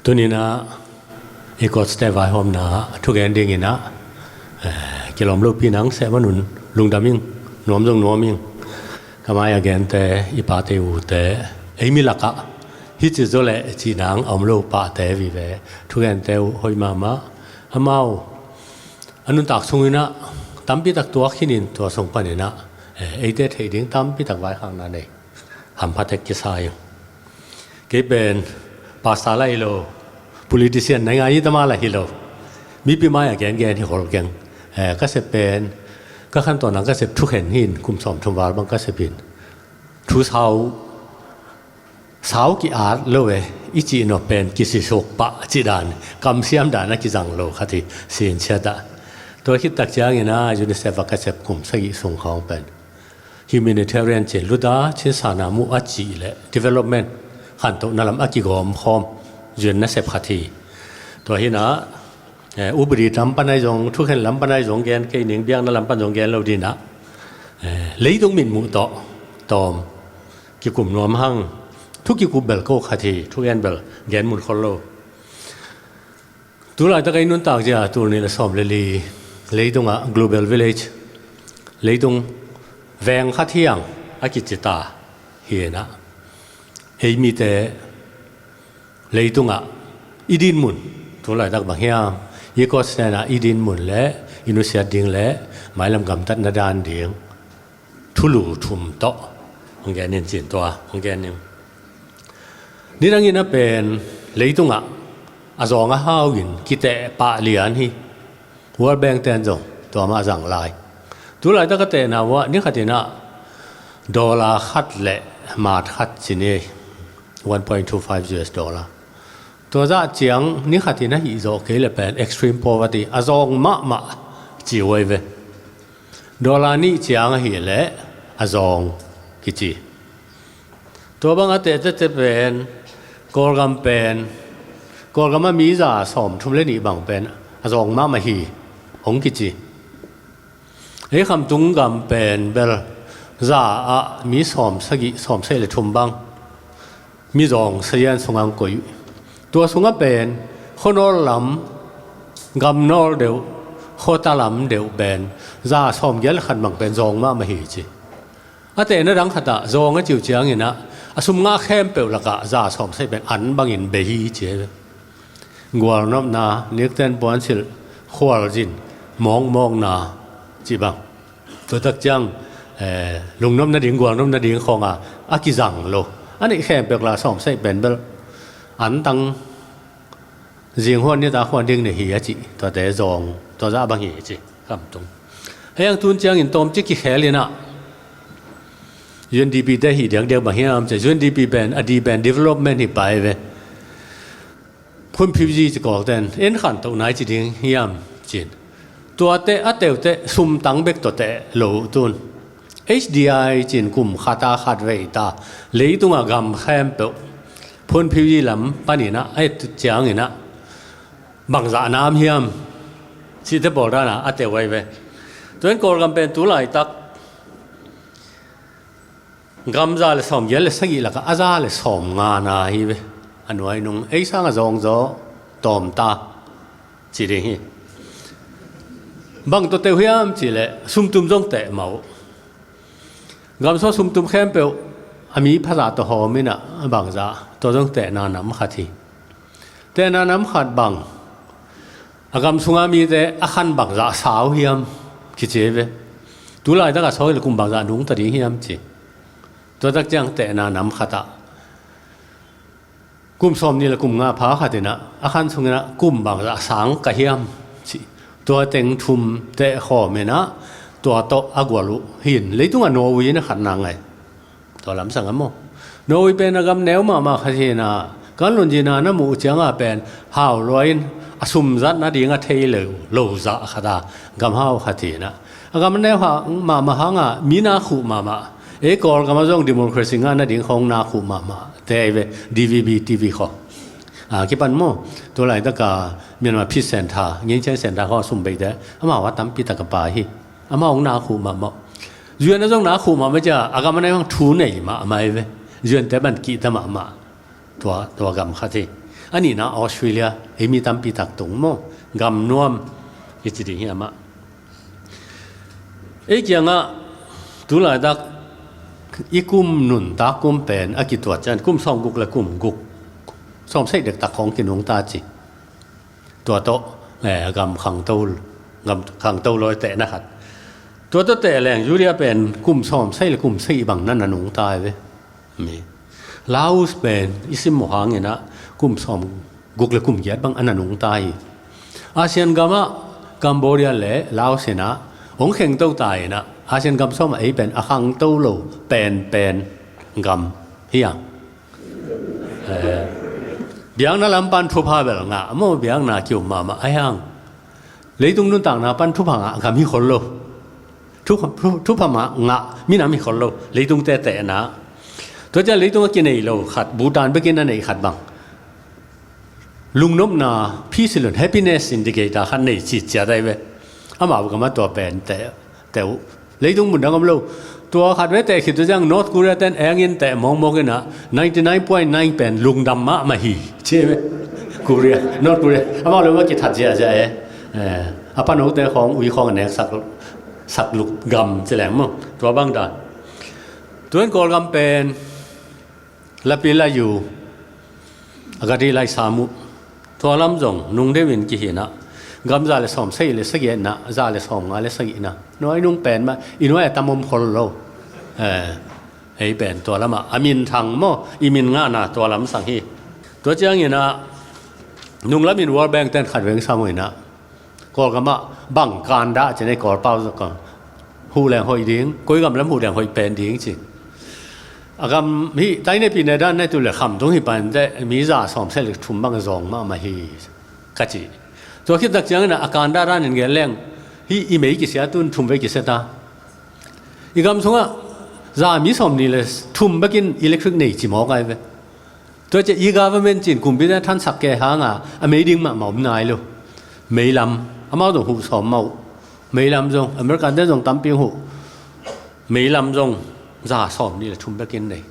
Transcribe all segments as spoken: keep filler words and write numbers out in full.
Tuninah i kotste vaihawmna thugen dinginah, eh, kilawm lopi nang seh manun lungdam ing, nuam zong nuam ing. Ka mai a gente, i pate ute, ei mi lakah hici zaw leh cihnang a om lo pate vive thugente uh hoih mahmah. Amau a nuntak sunginah tampitak tuak khinin tua sung paninah, eh, eite theih ding tampitak vaikhakna nei hamphatek kisa ing. Kei pen pastor la hi lo, politician naingai hi tama la hi lo. Mipi mai a gengen hi khol keng. Eh, ka sep pen, ka khantawn nang ka sep thukhen hin, kum sawmthum val bang ka sep hin. Thu sau, sau ki-at lo e, i cih nop pen kisisuk pah cih dan, kamsiam dan a kizang lo khat hi, sin ciatah. Tua khittak ciangin a UNICEF a ka sep kum sagih sung khawng pen humanitarian cin luta, cin sana muh a cih le development khantohna lam a kigawm khawm zun nasep khat hi. Tua hinah, eh, upadi lam panai zong, thukhen lam panai zong gen kei ning, biakna lam pan zong gen lo dinah, eh, leitung mitmuh tawh tawm kikum nuam hang, thu kikup bel ko khat hi, thugen bel gen mun khol lo. Tulaitak ei nuntak zia tul nih le sawm le li leitungah global village, leitung veng khat hiang a kicita hinah, ei mite leitungah i dinmun tulaitak bang hiam, i kotstena i dinmun le i nusiat ding le mailam gamtatna dan ding thulu thum tawh hong gen in cin tua hong gen in. Nidangin a pen leitungah a zawng a hau in kiteh pah lian hi. World Bank ten zong tua mah a zang lai. Tulaitak a tehna uah nikhatinah dollar khat le maat khat ci ni, one point two five US dollar. Tua zah ciang nikhatin a hih zawh kei le pen extreme poverty, a zawng mahmah ci uai ve. Dollar nih ciang ahih leh a zawng kici. Tua bang a tehtete pen Kawlgam pen, Kawlgam a mi za sawmthum le nih bang pen a zawng mahmah hi hong kici. Ei Khamtung gam pen bel za ah mi sawmsagih, sawmsagih le thum bang mi zawng sazian sungah hong koih. Tua sungah pen khuanawl lam, gamnawl deuh, khuata lam deuh pen za sawmgiat le khat bang pen zawng mahmah hi ci. A tehna dang khatah zawng a ciu cianginah a sum ngah khempeuh lakah za sawmsagih pen an bangin bei hi ci. Gualnopna, nikten puansilh, khualzin, mawkmawkna cih bang. Tuatak ciang, eh, lungnopna ding, gualnopna ding khawnga a kizang lo. A neih khempeuh la sawmsagih pen bel antang zinghuan nita khuan ding nei hi a cih. Tuate zawng, tua zah bang hi a cih. Khamtung. Hei ang tun ciangin tawmcik kikhelinah UNDP te hi diakdiak bang hiam cih. UNDP pen, a di pen development hi pai ve. Phunphiuzi ci kawkten en khantoh nai ci ding hiam cin. Tuate a teute sumtang bek tuate lo tun. HDI cin kum khata khat veita leitungah gam khempeuh phunphiuzi lam paninah a et cianginah bangzah nam hiam cihte pawl dana a teu ai ve. Tuan Kawlgam pen tulaitak gam za le sawmgiat le sagih lakah a za le sawmnga na hi ve. A nuai nung ei sang a zawngzaw tawmta ci ding hi. Bang tawh teuh hiam cihleh sumtum zong teh mah uh. Gamsaw sumtum khempeuh a mi phazah tawh hawminah bangzah tawh zong tehna nam khat hi. Tehna nam khat bang a gam sunga mite a khan bangzah sau hiam kici ve. Tulaitak a sawi le kum bangzah nungta ding hiam ci. Tuatak ciang tehna nam khatah kum sawmnih le kum nga pha khatinah a khan sunginah kum bangzah sang ka hiam ci. Tua teng thum teh khawminah tua tawh a gual uh hin leitungah Norway in a khatna ngai. Tua lamsang a maw? Norway pen a gam neu mahmah khat hinah kan lunzina na muh uh cianga pen hau luain a sumzat nading a thei lo, lo zah khata gam hau khat hinah a gam neu mahmah hanga mi na khuh mahmah. Ei Kawlgam a zong democracy ngah nading khawng na khuh mahmah te ei ve. DVB TV khaw a kipan maw? Tulaitaka Myanmar Peace Center, Ngin Chan Center khaw a sum beite amau a tampi taka pai hi. Amah hong na khuh mahmah. Zuan a zong na khuh mahmah cia a gam a nei hong thu nei mahmah hi ve. Zuan te ban kihta mahmah. Tua, tua gam khat hi. A nihna Australia, ei mi tampi tak tung maw, gam nuam i ci ding hi amah. Ei kiangah tulaitak i kum nuntak kum pen a kituat ciang kum sawmguk le kum guk, sawmsagih dektak khawng kinungta ci. Tua tawh, eh, gam khangto, gam khangto lawi tehna khat. Tua tawh teh leng Julia pen kum sawmsagih le kum sagih bang na na nungta hi ve. Mi. Laos pen i simmawh hangin ah kum sawmguk le kum giat bang a na nungta hi. Asian gamah Cambodia le Laos in ah hong khengto ta in ah Asian gam sawmah ei pen a khangto lo penpen gam hi a. Eh, biakna lam pan thupha bel ngah maw, biakna kium mahmah a hiang. Leitung nuntakna pan thupha ngah gam hi khol lo. Thu, thu, thupha mah ngah minam hi khol lo. Leitung tehtehna. Tua ciang leitung a kinei lo khat, Bhutan bekin a nei khat bang. Lungnopna, peace in lung, happiness indicator khat nei citciat ahi ve. Amau gamah tua pen teh, teh uh. Leitung mun dang om lo. Tua khat ve teh khit tua ciang North Korea ten engin teh mawkmawk in ah ninety nine point nine pen lungdam mahmah hi. Ci ve. Korea, North Korea. Amau lo mah kithat ziahziah e. Eh, a panote khawng, ui khawng a nek sak, sak luk gam ci leng maw. Tua bang dan. Tuan Kawlgam pen lapi lai uh a gadi lai sam uh. Tua lam zong nung deuh in kihi in ah gam za le sawmsagih le sagihna, za le sawmnga le sagihna. Nuai nung pen mah, i nuai a tam om khol lo. Eh, ei pen tua lamah a minthang maw, i min ngahna tua lam sang hi. Tua ciangin ah nung lamin World Bank ten khat veng sam uh in ah Kawlgamah bang kan dah ci nei Kawlpau zong kan huh leng hoih ding, koi gam lam huh leng hoih pen ding ci. A gam hi, tainei pi ne dan nei tu le kham tung hi pan teh mi za sawmsagih le thum bang zawng mahmah hi ka ci. Tua khit tak ciangin ah a kan dah dan in gen leng hi i mei kisia tun thum vei kisia ta. I gam sungah za mi sawmnih le thum bekin electric nei ci mawk ahi ve. Tua ciah e-government cin kumpite thansak kei hanga a mei ding mahmah om nai lo. Meilam, amau zong huh sawm mah uh. Meilam zong, American te zong tampi huh. Meilam zong, za sawmnih le thum bekin nei.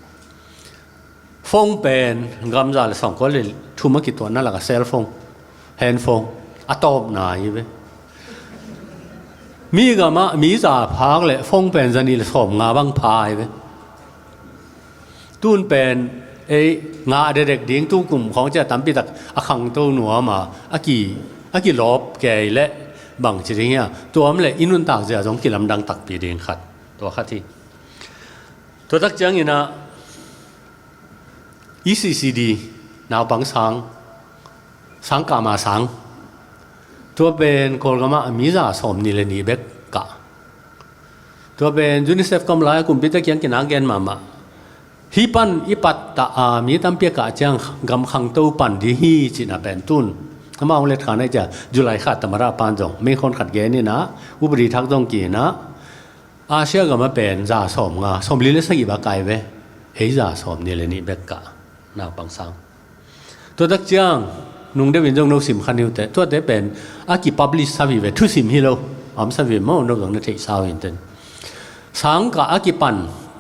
Phone pen, gam za le sawmkua le thum a kituahna laka cell phone, handphone, a tawpna hi ve. Mi gamah, mi za phak le phone pen zanih le sawmnga bang pha hi ve. Tun pen ei ngah dedek ding, tu kum khawng ciah tampi tak a khangto nuam a, a ki, a kilawp kei leh bang ci ding hia, tuam leh i nuntak zia zong kilamdang takpi ding khat, tua khat hi. Tua tak ciangin ah E C C D naupang sang, sang kah ma sang. Tua pen Kawlgamah a mi za sawmnih le nih bek kah. Tua pen UNICEF kam lai a kumpite kiang kinak gen mahmah. Hih pan i pattah a mi tampi a kah ciang gam khangto pan ding hi cihna pen tun. Amah hong let kha nai ciah July kha tamara pan zong meikhon khat gen in ah, upadi thak zong ki in ah, Asia gam a pen za sawmnga, sawmli le sagih bak kai ve. Ei za sawmnih le nih bek kah, naupang sang. Tua tak ciang nung deuh in zong no sim kha ni uh teh, tuate pen a kipublish sa vive, thusim hi lo. A om sa vive maw, no zong na theih sa uh in ten. Sang kah a kipan,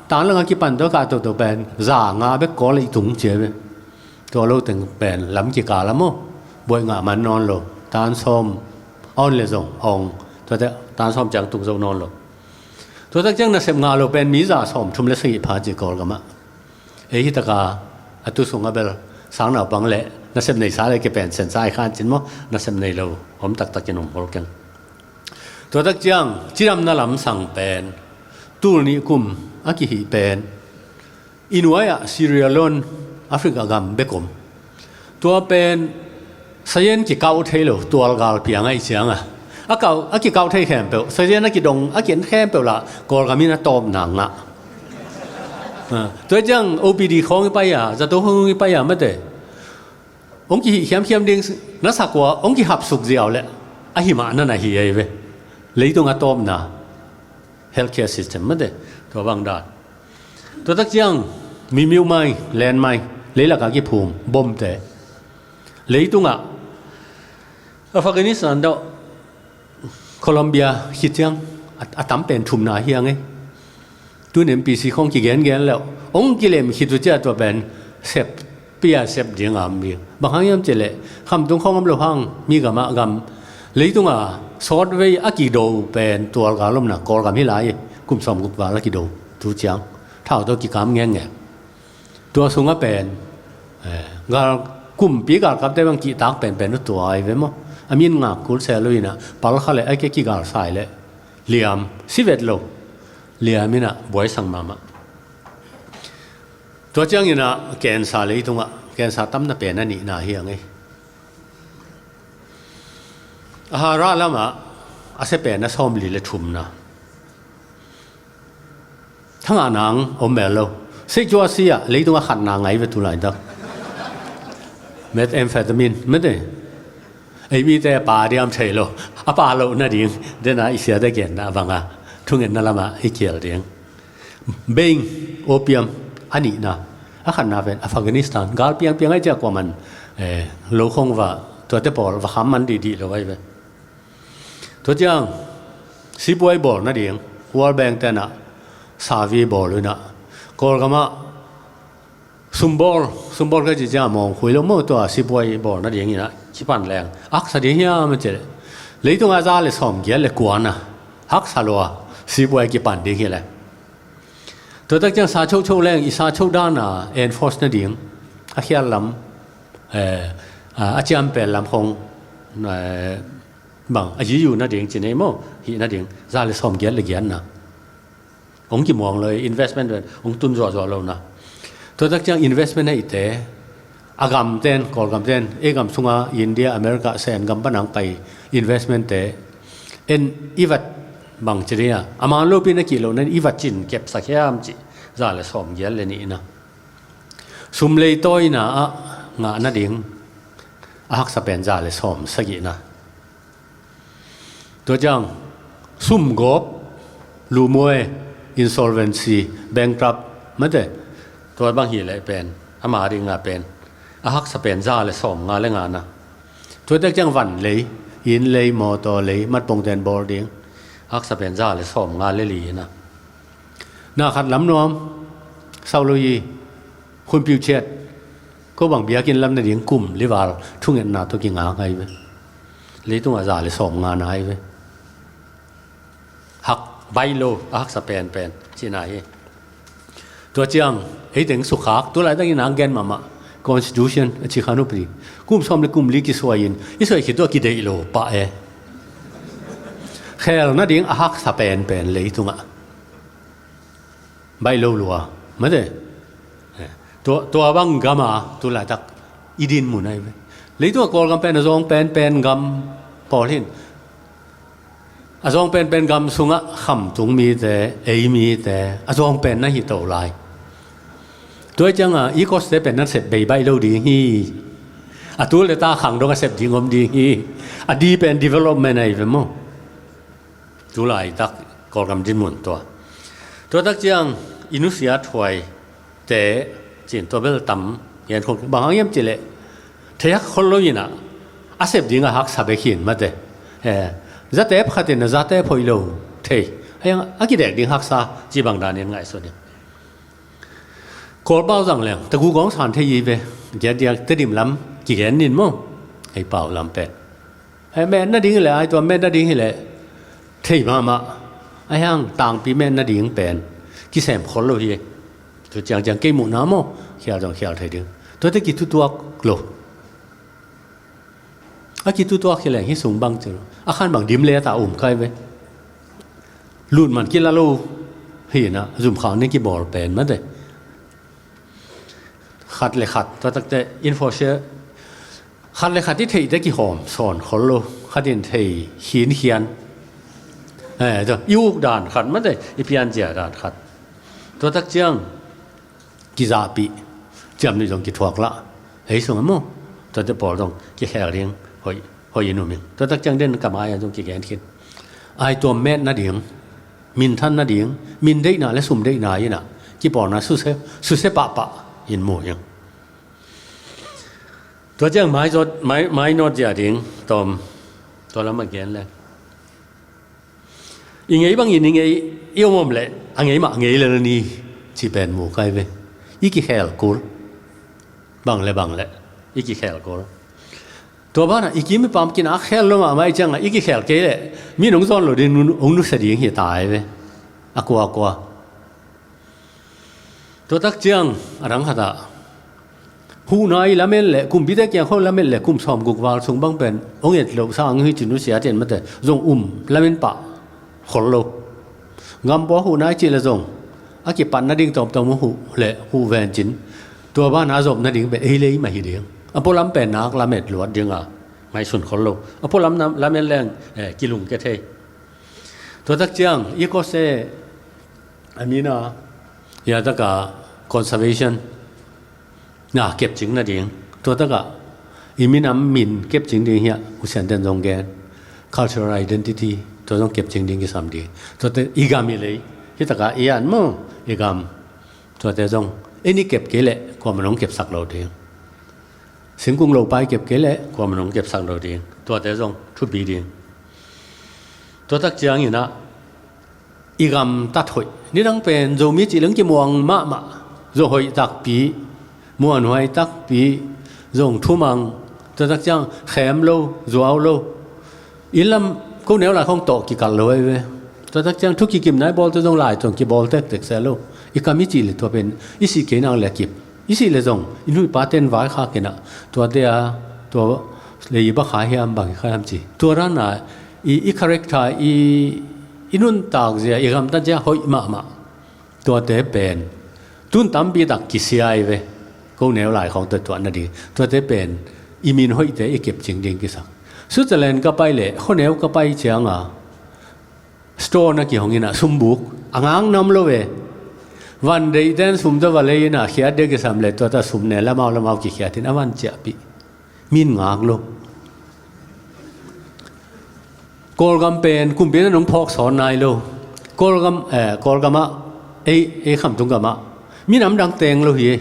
tanlang a kipan tua kah toto pen za nga bek kawl a i tung cia ve. Tua lo teng pen lam kikal a maw, buaih ngah man nawn lo. Tan sawm a on le zong a ong, tuate tan sawm ciang tung zo nawn lo. Tua tak ciang nasep ngah lo pen mi za sawmthum le sagih pha ci Kawlgamah. Ei hi taka a tu sungah bel sang naupang le nasep nei sa le ke pen sen sa i khan cin maw, nasep nei lo om taktak in om hol keng. Tua tak ciang cidamna lam sang pen tul nih kum a kihih pen i nuai-ah Sierra Leone, Africa gam bek om. Tua pen sayen kikauh thei lo, tualgal piang ahi cianga a kau, a kikauh thei khempeuh, sayen a kidong, a ki-en khempeuh lah Kawlgam in a tawpna ngah. Ah, tua ciang O P D khawng i pai a, zato khawng i pai a mate. Hong kihih khiamkhiam ding, na sak ua hong kihapsuk ziau le ahi mah na na hi ahi ve. Leitung a tawpna healthcare system mate, tua bang dan. Tua tak ciang mimiu mai, len mai, leilak a kiphum bomte. Leitungah Afghanistan deuh Colombia khit ciang a, a tam pen thumna hi ang e. Tun M P C khawng kigengen leuh hong kilem khit uh ciah tua pen sep pia sep ding a om ding. Bang hang hiam cih leh, khamtung khawng om lo hang, mi gam ah gam, leitung a sawtvei a kido pen tualgal omna, Kawlgam hi lai, kum sawmguk val a kido, tu ciang thau tawh kikam ngengngeng. Tua sungah pen, eh, gal, kumpi galkapte bang kihtak penpen uh tua ahi ve maw. A min ngak kul sel uh inah, pal kha leh a kia kigalsai leh liam, si vet lo, liam inah buaisang mahmah. Tua cianginah cancer leitungah, cancer tamna pen a nihna hi a ngei. A Hara lamah a sia pen a sawmli le thumna. Thangah nang om mel lo. Seih cu a si ah leitung a khatna ngai ve tu laitak. Methamphetamine, mete. Ei mite a pa diam thei lo. A pa lo nading. Dena i siate genna banga. Thungetna lama i kial ding. Beng, opium, a nihna. A khatna pen Afghanistan. Gal piangpiang ai cia kuaman. Eh, lo khong va. Tuate pawl va kham man dihdih lo ai ve. Tua ciang, sipuai bawl nading, World Bank tenah, savi bawl inah, Kawlgamah, sumbawl, sumbawl ka ci ciang mawng khui lo maw tua sipuai bawl nading inah, kipan leng, haksa ding hiam a cih leh. Leitungah za le sawm giat le kuana, haksa lua, sipuai kipan ding hi leh. Tua tak ciang sa chocho leng, i sa cho dana, enforce nading, a khial lam, eh, a, a ciampel lam khong, eh, bang, a yiyu nading ci nei maw, hih nading, za le sawm giat le giatna. Hong kimuang lo, investment pen, hong tun zuahzuah lo na. Tua tak ciang investment a ite, a gamten, Kawlgamten, ei gam sunga, India, America, Sen gam panang pai, investment te, en i vat bang ci ding a, a man lopi na kih lo, nen i vat cin kepsak hiam ci, za le sawm giat le nihna. Sum lei tawina ah ngah nading, a haksa pen za le sawm sagihna. Tua ciang, sumgawp, lumawi, insolvency, bankrupt, mate. Tua bang hi leh pen, ama ding a pen. A haksa pen za le sawm nga le ngana. Tua tak ciang van lei, inn lei, mawtaw lei, matpongten bawl ding. A haksa pen za le sawm nga le lina. Na khat lam nuam, sau lo hi, khunpiu ciat. Ko bang biakinn lam nading kum lival thungetna tawh kinga ngai ve. Leitungah za le sawm nga nai ve. Hak baih lo, a haksa penpen, cina hi. Tua ciang, ei teng sukhak, tu laitakin a gen mahmah, constitution, a ci khan upri. Kum sawm le kum li kisuai in, i suai khit tua kideih lo pah e. Khel nading a haksa penpen leitungah. Baih lo lua, mate. Eh, tua, tua bang gama, tu laitak, i din mun ai ve. Leitung a Kawlgam pen, a zawng penpen gam, pawl hin. A zawng penpen gam sungah, khamtung mite, ei mite, a zawng pen na hi to lai. Tua cianga, i kawste pen na sep bei baih lo ding hi. A tul le ta khang dong a sep ding om ding hi. A di pen development ai ve maw. Tu laitak Kawlgam dinmun tua. Tua tak ciang i nusia thuai te cin tua bel tam hian khol bang hang hiam cih leh thei hak khol lo inah a sep ding a haksa bek hin mate. Eh, zate pakhatin a zate phoih lo thei. Hei a kidek ding haksa ci bang danin ngaihsun in. Kawlpau zang leng, tagu gawng san thei hi ve, diakdiak Tedim lam kigen nin maw, hei pau lam pen. Hei met nading hileh, ai tua met nading hileh, thei mahmah, ai hang tangpi met nading pen, kisem khol lo hi, tu ciangciang kei muhna maw, khial zong khial thei ding. Tuate kitutuak lo. A kitutuak hi leng hi sung bang ci lo. A khan bang dim le a ta um kai ve. Lut man kila lo hi na, zum khang ni kibawl pen mate. Khat le khat, tua takte, info share. Khat le khat i theihte kihawm, sawn khol lo. Khat in thei, khin khian. Eh, tua, i uk dan khat mate, i pian zia dan khat. Tua tak ciang, kizahpih, ciam nih zong kithuak lah. Ei sung a maw, tuate pawl zong kikhel ding, hoih, hoih in um ing. Tua tak ciang den kamai a zong kigen khin. Ai tuam met nading, minthan nading, min deihna le sum deihna inah, kipawlna suse, suse pahpah in mu ing. Tua ciang mai zot, mai, mai nawt zia ding, tawm, tua lam a gen le. I ngei bangin i ngei, i om om leh, a ngei mah ngei le ni, ci pen mu kai ve. I kikhel kul. Bang le bang le i kikhel kul. Tua banah i kim i pam kinak khel lo mahmah i ciangah i kikhel kei leh mi nong zawn lo ding, hong nusia ding hi ta ai ve. A kuakua. Tua tak ciang a dang khatah huhna i lamet le kumpite kiang khawng lamet le kum sawmguk val sung bang pen hong et loh sang hi ci nusia cian mate zong um lamen pah khol lo. Gam pua huhna i cih le zong a kipat nading tawmtawm huh le huh ven cin. Tua banah a zop nading pen ei le ei mah hi ding. A pualam pen nak lamet luat dinga ngaihsun khol lo. A pualam lamet leng kilungkia thei. Tua tak ciang i kose a mina ia taka conservation na kepcing nading. Tua taka i minam min kepcing ding hiah husianten zong gen. Cultural identity tua zong kepcing ding kisam ding. Tuate i gam i lei hi taka i an maw i gam. Tuate zong ei ni kep kei leh kuamah nong kepsak lo ding. Singkung lopa i kep kei leh kuamah nong kepsak lo ding. Tuate zong thupi ding. Tua tak cianginah i gam tat hoih. Nidang pen Zomi cih leng kimuang mahmah. Zo hoih takpi, muanhuai takpi, zong thumang. Tua tak ciang khem lo, zuau lo. Inn lam ko neu lai khawng tawh kikal lo ai ve. Tua tak ciang thu kikimna i bawlte zong lai tawh kibawl tektek seh lo. I kam i cih le tua pen i sih kei nak le kip. I sih le zong i nu i paten vaikhak inah tuate a tua le i bakha hiam bang i kha hiam ci. Tua dana i, i character i, i nuntak zia i gamtat zia hoih mahmah. Tuate pen tun tampi tak kisia i ve. Ko neu lai khawng tua tuah nading tuate pen i min hoihte i kepcing ding kisak. Switzerland ka pai le khuaneu ka pai cianga store na kihong inah sumbuk a ngak nam lo ve. Van deihten sum tawh va lei inah khiat dek kisam le tuata sum ne lamau lamau kikhiatin a van ciahpih. Min ngak lo. Kawlgam pen kumpi na nong phawk sawn nai lo. Kawlgam, eh, Kawlgamah ei, ei Khamtung gamah minam dang teng lo hi.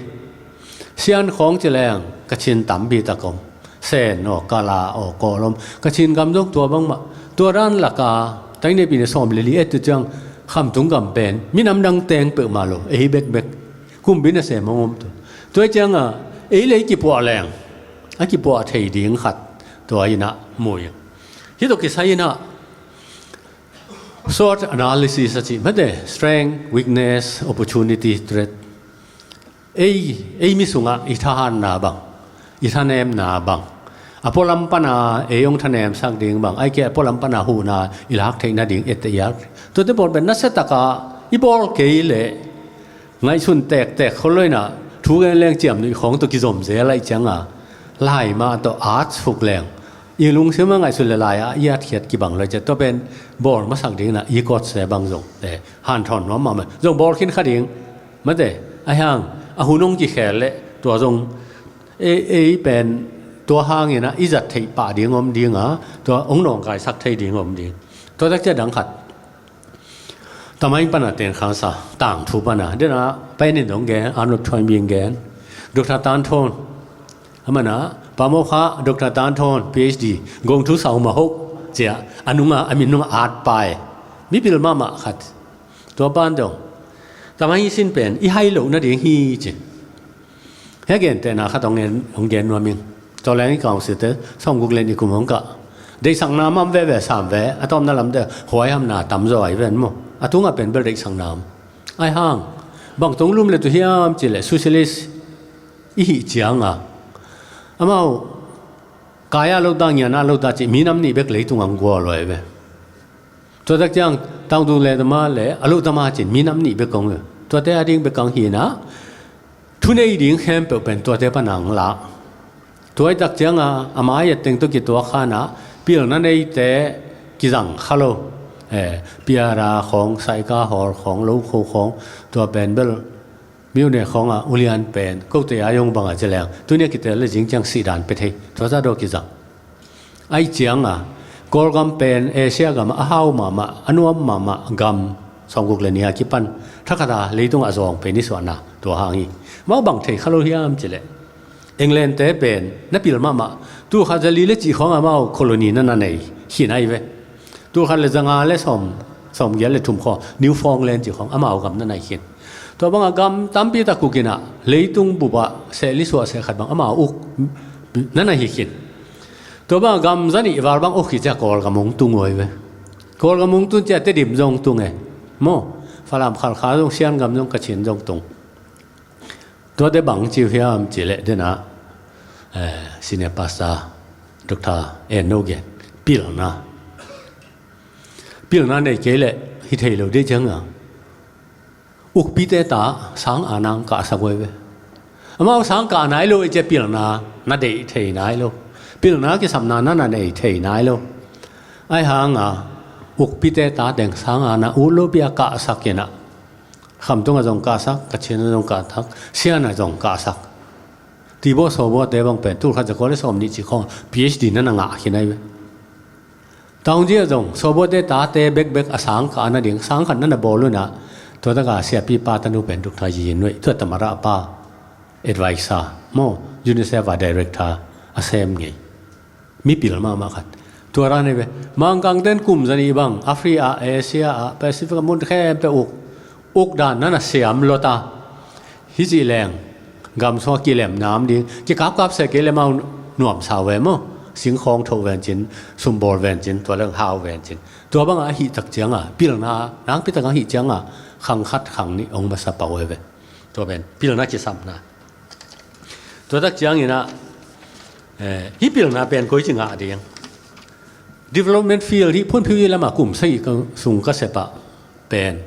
Sian khawng ci leng Kachin tampi tak om. Sen aw, Kala aw, Kawlom, Kachin gam zong tua bangmah. Tua dan laka tainei pine sawm le li et tu ciang Khamtung gam pen minam dang teng peuhmah lo ei bekbek. Kumpi na sem hong om tu. Tua cianga ei le ei kipuah leng a kipuah thei ding khat tua inah mui. Hih tawh kisai inah SWOT analysis a cih mate, strength, weakness, opportunity, threat. Ei, ei mi sungah i thahatna bang, i thanemna bang, a pualam pana ei hong thanemsak ding bang, ai ke a pualam pana huhna i lak theih nading et i lak. Tuate bawl pen nasia taka i bawl kei leh ngaihsun tektek khol lo inah thu gen leng ciamnuih khawng tawh kizom zel aih cianga lai mah tawh at suk leng i lungsim a ngaihsun le lai-ah i atkhiat kibang lo ciah. Tua pen bawl masak ding inah i kawtse bang zong le hanthawn nuam mahmah zong bawl khin kha ding. Mate, a hiang a hun hong kikhel leh tua zong ei, ei pen tua hanginah i zat theih pah ding om dinga tua hong nawngkaisak thei ding om ding. Tua tak ciah dang khat Tamai pana ten khangsa tangthu pana dena painin dong gen Arnold Toynbee gen Doctor Tan Thawn. Amana pamo kha Doctor Tan Thawn PhD gong thu sau ma hok cia a nunga a min nunga at pai mipil mahmah khat. Tua pan dong Tamai sin pen i hai lo nading hi ci. Hia gentehna khat hong gen, hong gen nuam ing. Tawleng i council te sawmguk le nih kum hong kah. Deihsakna mam veve sam ve a tawpna lamte huaihamna tamzaw ai ven maw? A tungah pen bel deihsakna om. Ai hang bang tong lum le tu hiam cileh socialist i hih cianga amau kaya lo ta ngiana lo ta cih minam nih bek leitung ang gual lo ai ve. Tua tak ciang tangtung le tama le a lo tama cin minam nih bek kong tuate a ding bek kang hinah thunei ding khempeuh pen tuate pana ang lah. Tuai tak cianga a mai a teng tawh kituak khanah pilna neite kizang kha lo. Eh, piara khawng, saika hawl khawng, lokho khawng, tua pen bel miune khawngah ulian pen kote a yong banga ci leng tunia kitel le zing ciang sihdan pe thei. Tua za daw kizang. Ai cianga Kawlgam pen Asia gam a hau mahmah a nuam mahmah gam sawmguk le nia kipan thakhata leitung a zawng pen i suahna tua hang hi. Mau bang thei kha lo hiam cileh England te pen na pil mahmah tu khat zali le cih khawng amau colony na na nei khin ai ve. Tu khat le zanga le sawm Sawmgiat le thum khawng, Newfoundland cih khawng, amau gam na na hi khin. Tua bangah gam tampi tak uk in ah, leitung bupah seh li suah seh khat bang amau uk na na hi khin. Tua bangah gam zanih val bang uk hi ciang Kawlgam hong tung uh hi ve. Kawlgam hong tun ciang Tedim zong tung e. Maw, Falam, Khalkha zong, Shan gam zong, Kachin zong tung. Tuate bang ci uh hiam cih leh, den ah, eh, Senior Pastor Doctor En No gen, pilna. Pilna nei kei leh hi thei lo dih ciang a, ukpite ta sang a nang kahsak uh hi ve. Amau sang kah nai lo ahih ciang pilna na deih thei nai lo. Pilna kisapna na na nei thei nai lo. Ahi hang a, ukpite ta teng sang a na ut lopi a kahsak in ah, Khamtung ah zong kahsak, Kachin ah zong kahsak, Shan ah zong kahsak. Tibaw Sawbaw te bang pen tul khat za kua le sawm nih cih khawng PhD na na ngah khin ahi ve. Taungji ah zong Sawbaw te tate bekbek a sang kah na ding, sang khat na na bawl un ah, tua tak a siapipa tanu pen Doctor Yi Nuai, tua Tamara pa advisor, maw, UNICEF a director a sem ngei. Mipil mahmah khat. Tua dan hi ve. Mangkangten kum zanih bang Africa ah, Asia ah, Pacific ah mun khempeuh uk, uk dan na na siam lua ta. Hi cih leng gam sung a kilem nam ding, kikapkap seh kei leh amau nuamsa uh ve maw. Singkhawng thoh ven cin, sumbawl ven cin, tua leng hau ven cin. Tua bangah ahih tak ciang a, pilna nakpi tak ahih ciang a, khang khat khang nih hong masa pah uh hi ve. Tua pen pilna kisapna. Tua tak ciangin ah, eh, hih pilna pen koi ci ngah ding. Development field hih phunphiu i lamah kum sagih ka sung ka sep ah pen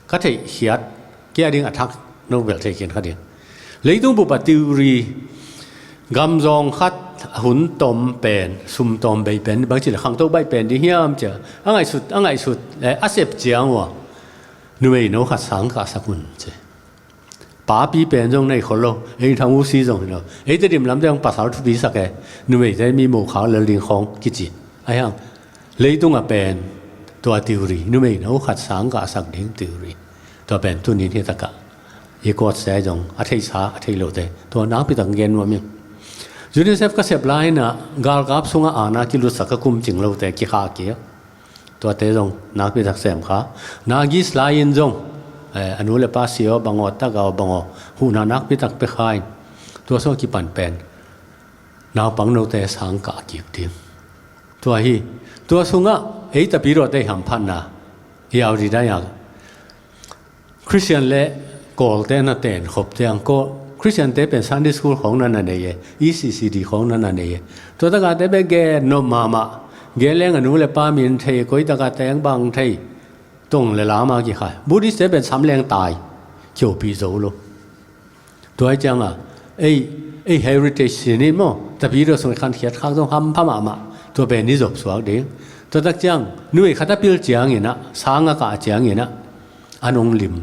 ka theihkhiat, kei a ding a thak no bel thei khin kha ding. Leitung bup a theory, gam zawng khat a hun tawm pen, sum tawm bei pen, bang ci leh khangto baih pen ding hiam ci a, a ngaihsut, a ngaihsut, eh, a sep ciang uh a, numei no khat sang kahsak un ci. Papi pen zong nei khol lo, ei Thang U Si zong hi lo. Ei Tedim lamte zong pasal thupi sak e, numeite mi mo khak lel ding khawng kici. Ahi hang, leitung ah pen tua theory, numei no khat sang kahsak ding theory. Tua pen tuni in hih tak ah i quote se zong a theisa, a thei lote, tua nakpi tak gen nuam ing. UNICEF ka sep lai in ah galkap sungah ana kilutsak a kum cing lote kikhah kik. Tuate zong nakpi tak sem kha. Nagis lai in zong, eh, a nu le pa si aw bang aw, tak aw bang aw, huhna nakpi tak pia kha in. Tua sung a kipan pen naupang note sang kah kik ding. Tua hi, tua sungah ei Tapidaw te i hamphatna, i Audi Dayak, Khristian le Kawlte na ten khop ciang, Khristiante pen Sunday School khawng na na nei e, E C C D khawng na na nei e. Tua tak a te pen gen nop mahmah, gen leng a nu le pa min thei, koi tak a teng bang thei, tong le lam a kikhai. Buddhist te pen sam leng tai, kiopih zo lo. Tua hi ciang a, ei, ei heritage sin in maw, Tapidaw sung i khankhiat khak zong hampha mahmah. Tua pen i zop suak ding. Tua tak ciang, numei khat a pil ciangin ah, sang a kah ciangin ah, an hong lim,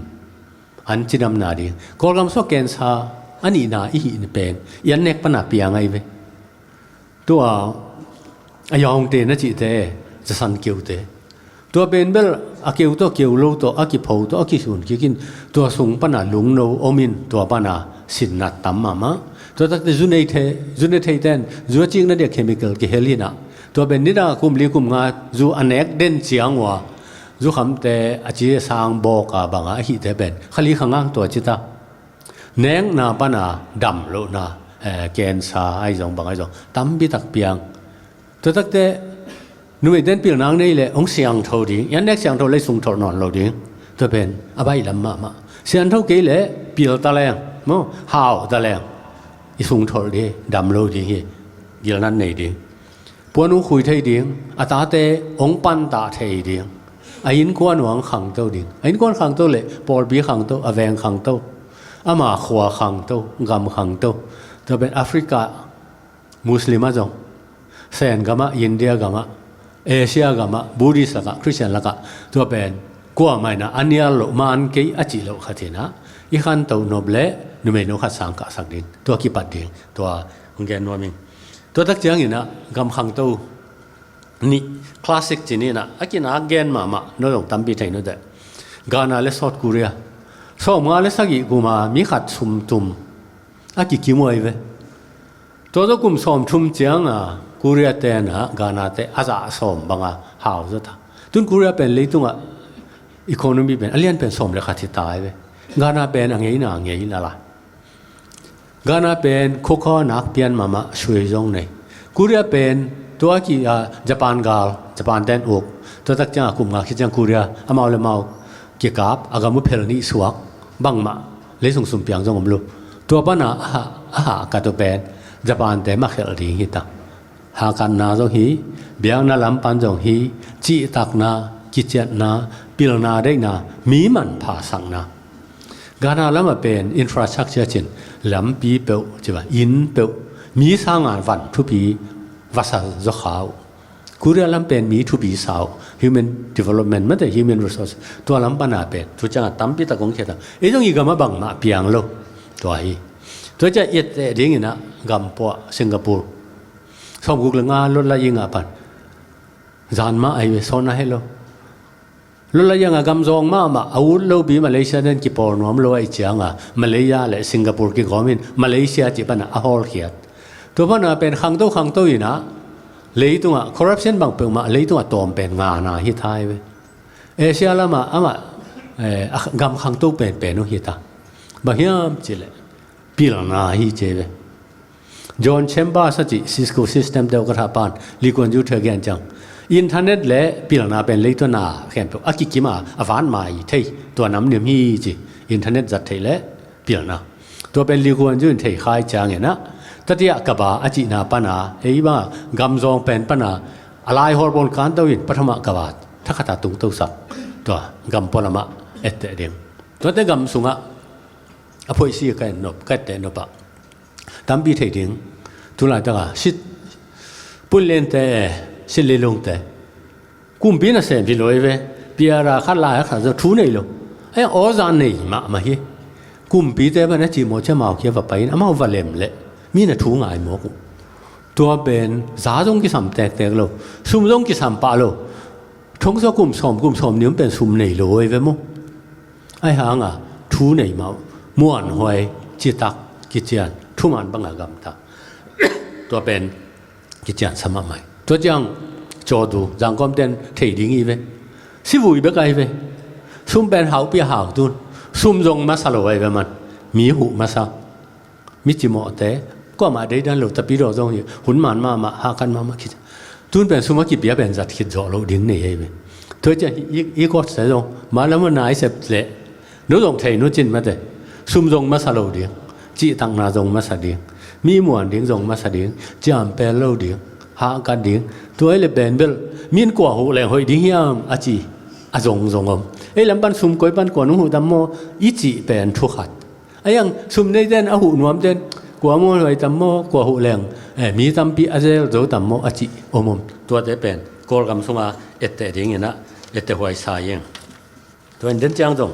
an cidamna ding. Kawlgam sung a cancer a nihna i hih pen, i an nek pan a piang ahi ve. Tua a yaungte na cihte, zasan keute. Tua pen bel a keu tawh, keu lo tawh, a kipho tawh, a kisun kik in, tua sung pan a lungno om in, tua pan a sinnat tam mahmah. Tua takte zu nei thei, zu ne theite in zu a cikna dia chemical kihel in ah, tua pen nidang a kum li kum nga zu a nek den ciang uh a, zukhamte a ci a sang bawk a bang a, a hihte pen kha li kha nga tua ci ta. Nekna pan a dam lohna, eh, cancer ahi zong bang ahi zong tampi tak piang. Tua takte numeite in pilna nei leh hong siangtho ding, i an nek siangtho leh i sung tholh nawn lo ding. Tua pen a baih lam mahmah. Siangtho kei leh pil ta leng maw, hau ta leng, i sung tholh ding, dam lo ding hi. Gilnat nei ding. Puan hong khui thei ding, a tate hong pantah thei ding. A innkuan uh hong khangto ding. A innkuan khangto leh pawlpi khangto, a veng khangto, ama khua khangto, gam khangto. Tua pen Africa Muslim ah zong, Sen gam ah, India gam ah, Asia gam ah, Buddhist lakah, Christian lakah, tua pen kuamah in ah a nial loh, man kei a cih loh khat in ah i khanto nop leh numei no khat sang kahsak ding. Tua kipat ding, tua hong gen nuam ing. Tua tak ciangin ah gam khangto nih, classic ci ni in ah, a kinak gen mahmah, no zong tampi thei no teh. Ghana le South Korea, sawmnga le sagih kum a mi khat sum tum a kikim uh ahi ve. Tua tawh kum sawmthum ciang a Korea te in ah Ghana te a zah sawm bang a hau zaw ta. Tun Korea pen leitung ah Economy pen a lian pen sawm le khat hi ta hi ve. Ghana pen a ngeina a ngei lala. Ghana pen khuakhaw nak pian mahmah, sui zong nei. Korea pen tua ki a Japan gal, Japan ten uk. Tua tak ciang a kum nga khit ciang Korea amau le mau kikap, a gam uh phel nih suak, bangmah leisung sum piang zong om lo. Tua pana a ha, a ha ka tua pen Japan te mah khelh ding hi ta. Hakanna zong hi, biakna lam pan zong hi, cihtakna, kiciatna, pilna deihna, mi manpha sakna. Ghana lamah pen infrastructure cin, lampi peuh, ci va, inn peuh, mi sanga van thupi va sa zaw kha uh. Korea lam pen mi thupi sa uh, human development mate, human resource, tua lam pana pen tu ciangah tampi tak kong khia ta. Ei zong i gam ah bangmah piang lo. Tua hi. Tua ciah i etteh dingin ah gam puah Singapore. Sawmguk le nga lot la i ngah pan. Zan mah ahi ve, sawn a heh lo. Lot la i ngah gam zawng mahmah, a ut lo pi Malaysia den kipawl nuam lo ahih ciangah Malaysia le Singapore kigawm in Malaysia cih pana a hawlkhiat. Tua pana pen khangto khangto inah leitungah corruption bang peuhmah leitungah tawm pen ngana hi ta hi ve. Asia lamah amah, eh, a gam khangto penpen uh hi ta. Bang hiam cihleh pilna hi ci ve. John Chambers a cih Cisco system deuh ka thah pan Lee Kuan Yew thu a gen ciang, internet le pilna pen leitung a khempeuh a kikim a, a van mai thei tua nam nim hi ci. Internet zat theih le pilna. Tua pen Lee Kuan Yew in thei khai ciangin ah, tatiah ka ba a cihna pana ei bang gam zawng pen pana a laihawl pawn kanto in pathumah ka ba thakhat a tungto sak. Tua gam pualamah etteh ding. Tuate gam sungah a phoihsi ka en nop, ka etteh nop ah tampi thei ding. Tulaitaka sit punlente, sit lilungte, kumpi nasem hi lo hi ve. Piara khat lai khat zo thu nei lo. Ai, aw za nei mahmah hi. Kumpite bana cimawh ciamau kia va pai in amau va lem leh mi na thu ngai mawk uh. Tua pen za zong kisam tektek lo, sum zong kisam pah lo. Thong sawm kum sawm, kum sawm nih om pen sum nei lo hi ve maw. Ai hanga thu nei mah uh, muanhuai, citak, kician, thuman banga gamta. Tua pen kician sa mahmah hi. Tua ciang cawtu zangkawmten thei ding hi ve. Sivui bek ahi ve. Sum pen haupi a hau tun. Sum zong masa lo ahi ve man. Mi huh masa. Mi cimawhte kuamah deidan lo, tapidaw zong hi, hun man mahmah, hakan mahmah khit. Tun pen sum a kipia pen zat khit zawh loh ding nei ahi ve. Tua ciang i, i kawtse zong malam a naisep leh no zong thei nu cin mate. Sum zong masa lo ding, cihtakna zong masa ding, mi muan ding zong masa ding, ciampel lo ding, hahkat ding. Tua hi le pen bel min kua huh leng hoih ding hiam a ci a zong zong om. Ei lam pan sum koi pan kua nung huh tam maw i cih pen thu khat. A iang sum neiten a huh nuamten kua muanhuai tam maw, kua huh leng, eh, mi tampi a zel zo tam maw a cih om om. Tuate pen Kawlgam sunga etteh dinginah etteh huai sa ing. Tua in den ciang zong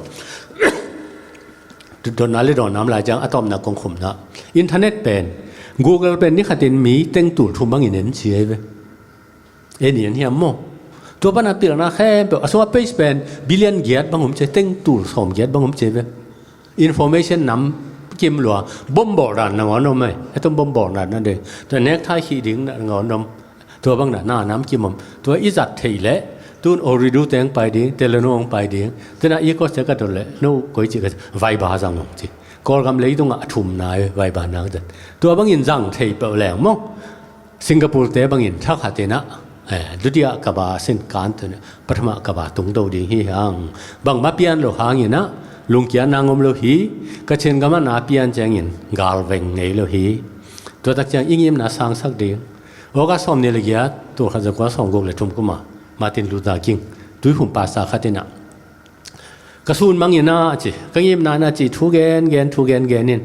donna le dawnna om lai ciang a tawpna kong khumna internet pen, Google pen ni khatin mi teng tul thum bangin en ci ahi ve. Ei ni en hiam maw? Tua pana pilna khempeuh a sungah page pen billion giat bang om ci, teng tul sawm giat bang om ci ve. Information nam kim lua, bombawl dan na ngawn om ei. Atom bombawl dan na dei. Tua necktie khih ding na ngawn om. Tua bang na na nam kim om. Tua i zat theih leh tun Ooredoo teng pai ding, Telenor hong pai ding. Tena i kawtse ka dot leh no koi ci ka Viber zang om ci. Kawlgam leitungah a thumna ei Viber nang zat. Tua bangin zang thei peuh leng maw? Singapore te bangin thakhatinah, eh, dutia kaba sin kantunah pathama kaba tungdo ding hi hang. Bangmah pian lo hanginah lungkiatna ngom lo hi. Kachin gamah na pian ciangin galveng ngei lo hi. Tuatak ciang i ngimna sangsak ding. August sawm ni le giat, tul khat zakua sawm guk le thum kuma Martin Luther King tuiphum pasa khatinah ka sun mangin a ci, ka ngimna na ci, thu gen gen, thu gen gen in.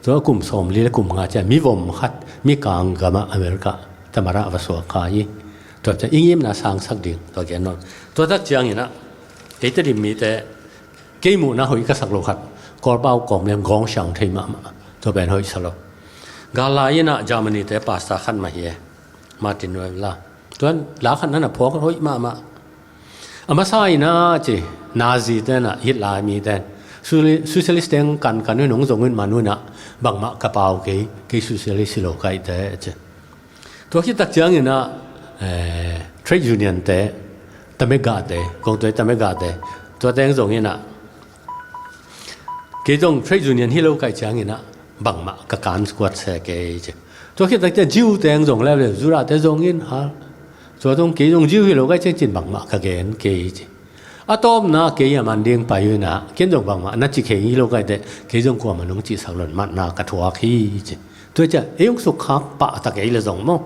Tua kum sawm li le kum nga ciah mi vom khat, mi kang gamah America tamara va suak kha hi. Tua ciah i ngimna sangsak ding tua gen nawn. Tua tak cianginah ei Tedim mite kei muhna hoih ka sak lo khat, Kawlpau kawm lem gawng siang thei mahmah. Tua pen hoih sa lo. Gal lai inah Germany te pasta khat mah hi e. Martin Niemöller. Tuan la khat nana phuak hoih mahmah. A masa inah ci, Nazi tenah Hitler mi ten Suli-, socialist teng kankan un hong zong un man unah bangmah ka pau kei, kei socialist hi lo ka hih te ci. Tua khit tak cianginah, eh, trade union te, tamegate, kongtuai tamegate Tua teng zong inah, kei zong trade union hi lo kaih ciang inah bangmah ka kan kuat se kei ci. Tua khit tak ciang Jew teng zong leuleu, Judah te zong in hal. Tua zong kei zong Jew hi lo kaih ciang cin bangmah ka gen kei ci. A tawpna kei a man ding pai uh inah, ken zong bangmah na ci kei hi lo kaih teh, kei zong kuamah nong cihsak lon matna ka thuak hi ci. Tua ciang ei hong sukkhak pah ta kei le zong maw,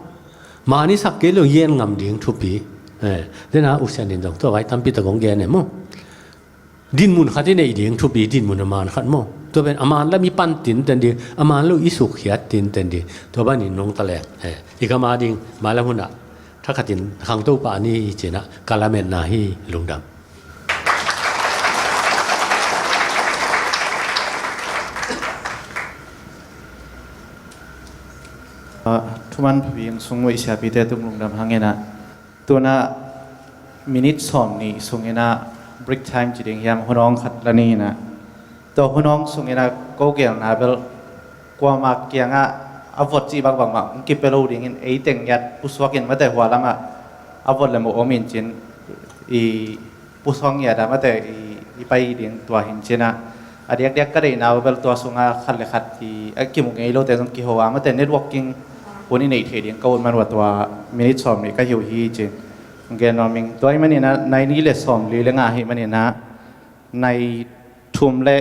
man i sak kei lo yen ngam ding thupi. Eh, tena usian in zong tua vai tampi tak hong gen e maw. Dinmun khat i neih ding thupi, dinmun a man khat maw. Tua pen a man lam i pan tinten ding, a man lo i sukkhiat tinten ding. Tua banin nong ta leng, eh, i gam a ding, mah lam hunah thakhatin khangto pah ni cinah ka lametna hi. Lungdam. Ah, thuman phabing sung uh i siapite tung lungdam hang inah, tuna minute sawm nih sung inah break time ci ding hiam, hun awng khat la ni inah, tua hun awng sung inah ko gelna bel kuamah kiangah a vot cih bangbang mah hong kipia lo dingin ei teng ngiat pusuak in mate hua lamah a vot le mo om in cin i pusuak ngiat a mate i, i pai ding tua hin cinah. A diakdiak ka deihna uh bel tua sungah khat le khat i a kimu ngei lote zong kiho a mate networking hun i neih thei ding ka ut man uh a tua minute sawm nih ka hi uh hi ci. Hong gen nuam ing. Tua ahih maninah nai nih le sawm li le nga ahih maninah nai thum le,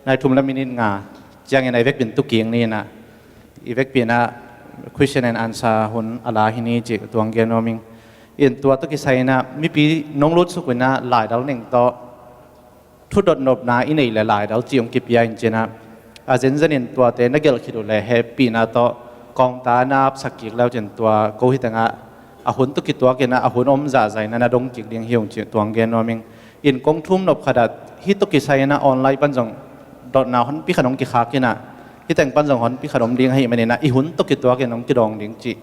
nai thum le minute nga ciangin a i vekpi in tu kik ni inah, i vekpi inah question and answer hun a la hi ni ci, tua hong gen nuam ing. In tua tawh kisai inah mipi nong lutsuk uh inah laidal ning tawh thu dotnopna i neih le laidal ci hong kipia in cinah, a zenzen in tuate na gelh khit uh le hehpihna tawh kawngta na apsak kik le uh cin tua ko hi tengah a hun tawh kituak inah a hun om zahzah inah na dong kik ding hi ung ci, tua hong gen nuam ing. In kong thum nop khat ah hih tawh kisai inah online pan zong dotna honpi khat hong kikhak inah, hih teng pan zong honpi khat om ding ahih maninah i hun tawh kituak in hong kidawng ding cih,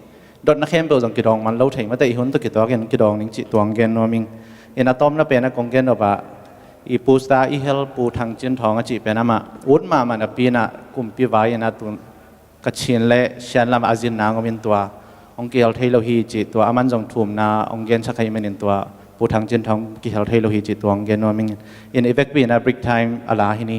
dotna khempeuh zong kidawng man lo thei mate i hun tawh kituak in hong kidawng ding cih, tua hong gen nuam ing. In a tawpna pen ah kong gen nop ah i pusta i hel Pu Thang Cin Thawng a cih pen amah ut mahmah napi inah kumpi vai inah tun Kachin le Shan lamah a zinna hong om in tua hong kihel thei lo hi cih, tua aman zong thumna hong gensak ahih manin tua Pu Thang Cin Thawng kihel thei lo hi cih, tua hong gen nuam ing. In i vekpi inah break time a la hi ni.